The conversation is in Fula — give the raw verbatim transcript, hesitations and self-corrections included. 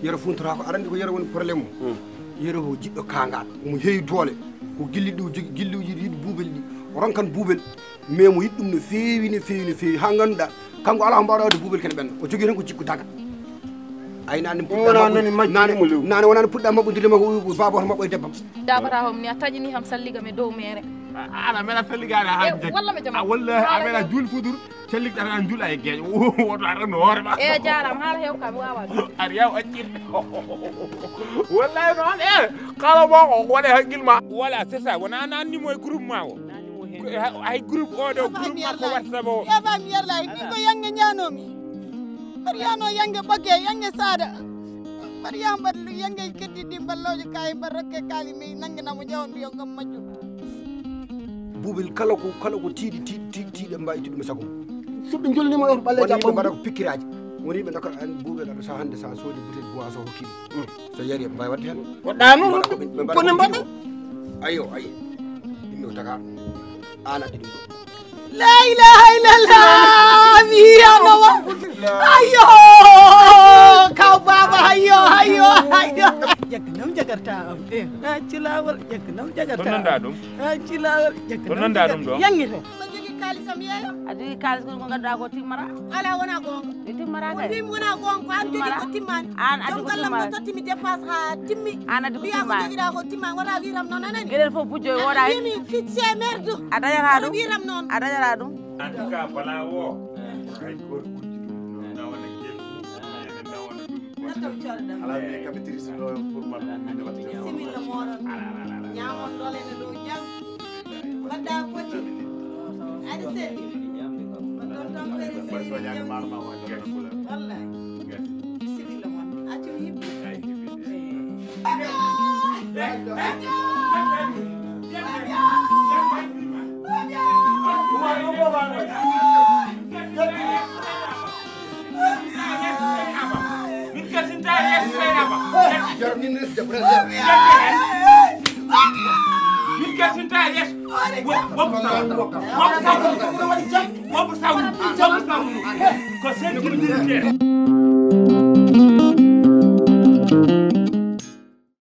Yero funtoraako, aɗa anndi ko Yero woni problème mum. Yero ko jiɗɗo kaangal, omo heewi doole. Ko gilli ɗi o jogii, gilli o yiɗi, yiɗi buubel ɗi. O ronkan buubel, mais mo yiɗi ɗum no feewi, no feewi, no feewi, haa ngannduɗaa, kanko alaa ko mbaawɗaa waɗde buubel kene ɓenna. O jogii tan ko jikku daga. Ay, naane puɗɗa wonaa maɓɓo-, nani majji naane, mo lewru. Naane wonaa puɗɗa maɓɓondirde makko, o wi ko baaba hoto maɓɓo e debbam. Jaabata hom ni a taƴini ham salliga me dow mere. A, ala, mera salligaade haa Eh, jaggi. Walla mi jama. A, wallahi, a mera juul fudur. Calliɗɗa tan juula e geeƴo. Woto a renno hoore ma. E jaaraama, haala heew kam waawaa ɗum. Aɗa yaw accir. Wallahi noon, e, kala mo ko waɗe hakkil ma. Voilà, c'est ça. Wona an anndi mo e groupe ma o. Ko, hay, hay groupe o ɗo, groupe makko WhatsApp o. Yaba mi yerla, min ko yange ñaanomi. Mbaɗa yaano yange ɓoge, yange saada. Mbaɗa yaa mbaɗa lu yange keddi ɗi mballoje kaye mbaɗa rokke kaali mi nangina mo jawon mbiyo ngam majjum. Buubel kala ko, kala ko tiiɗi, tiiɗi, tiiɗi, tiiɗi, ɓe mbaawi ittude ɗum e sago mum. Suɓɓe njolnima o to ɓalle. Woni yimɓe mbaɗa ko pikkiraaji. Woni yimɓe ndokkata an buubel aɗa sa hannde sa soodi butel boisson hokki ɗum. Mm. So yari ɓe mbaawi waɗde heen. Woɗɗa noon, ɓe mbaɗa ko ɓe, ɓe mbaɗa ko pikkiraaji. Ayo, ayo. Yimɓe o Dakar. An addi ɗum ɗo. La ilaha illallah, mi yiyama wa. Ayo, kaw baaba, ayo, ayo, ayo. Ƴakka nam jagarta am. Eh, ha cilawol, ƴakka nam jagarta am. Ɗum nanɗa ɗum? Ha cilawol, ƴakka nam jagarta am. Ɗum nanɗa ɗum ɗo? Yangi to. Ko jogi kaalisam yeeya? A jogi kaalis kon ko ngannduɗaa ko timmata? Ala, wona goonga. Mi timmata kay. Wonde mi wona goonga, ko an jogi ko timmani. An addi ko timmani. Joom galle mo totti mi dépense haa timmi. An addi ko timmani. Wiya ko jogiɗaa ko timmani, wona wiiram noon anani. Geɗel fof bujjo e wooɗa. Wiimi fitse merde. A dañata ɗum. Wiiram noon. A dañata ɗum. En tout cas, bala o, hay goto ɓurti ɗum. Nawana gelɗum, ene nawana ɗum. Alaa mi kaɓitirisino pour man. Similla mooɗon. Ñaamon ɗole ne dow jam. Mbaɗɗa foti. Aɗa selli. Mbaɗɗon tampere selli jam. Wallahi. Bisimilla mon. Accu mi hippi. Min kersinta yeeso Seynaba. Yero min resde, brother. Min kersinta yeeso. Wo-, wonko sawru. Wonko sawru. Wonko sawru. Wonko sawru. Ko sen